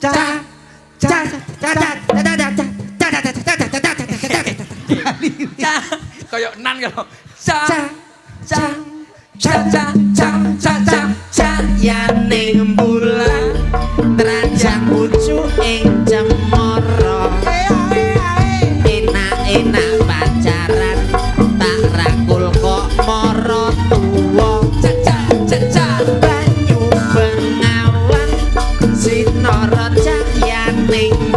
Ca ca ca ca ca ca ca ca ca ca ca ca ca ca ca. Ca koyo nan kalau ca ca ca ca ca ca ca ca. Cahyaning bulan terajang pucuk ing cemara, enak-enak pacaran tak rangkul kok mara tuwa. Ca ca ca ca. Banyu bengawan sinara cahyaning.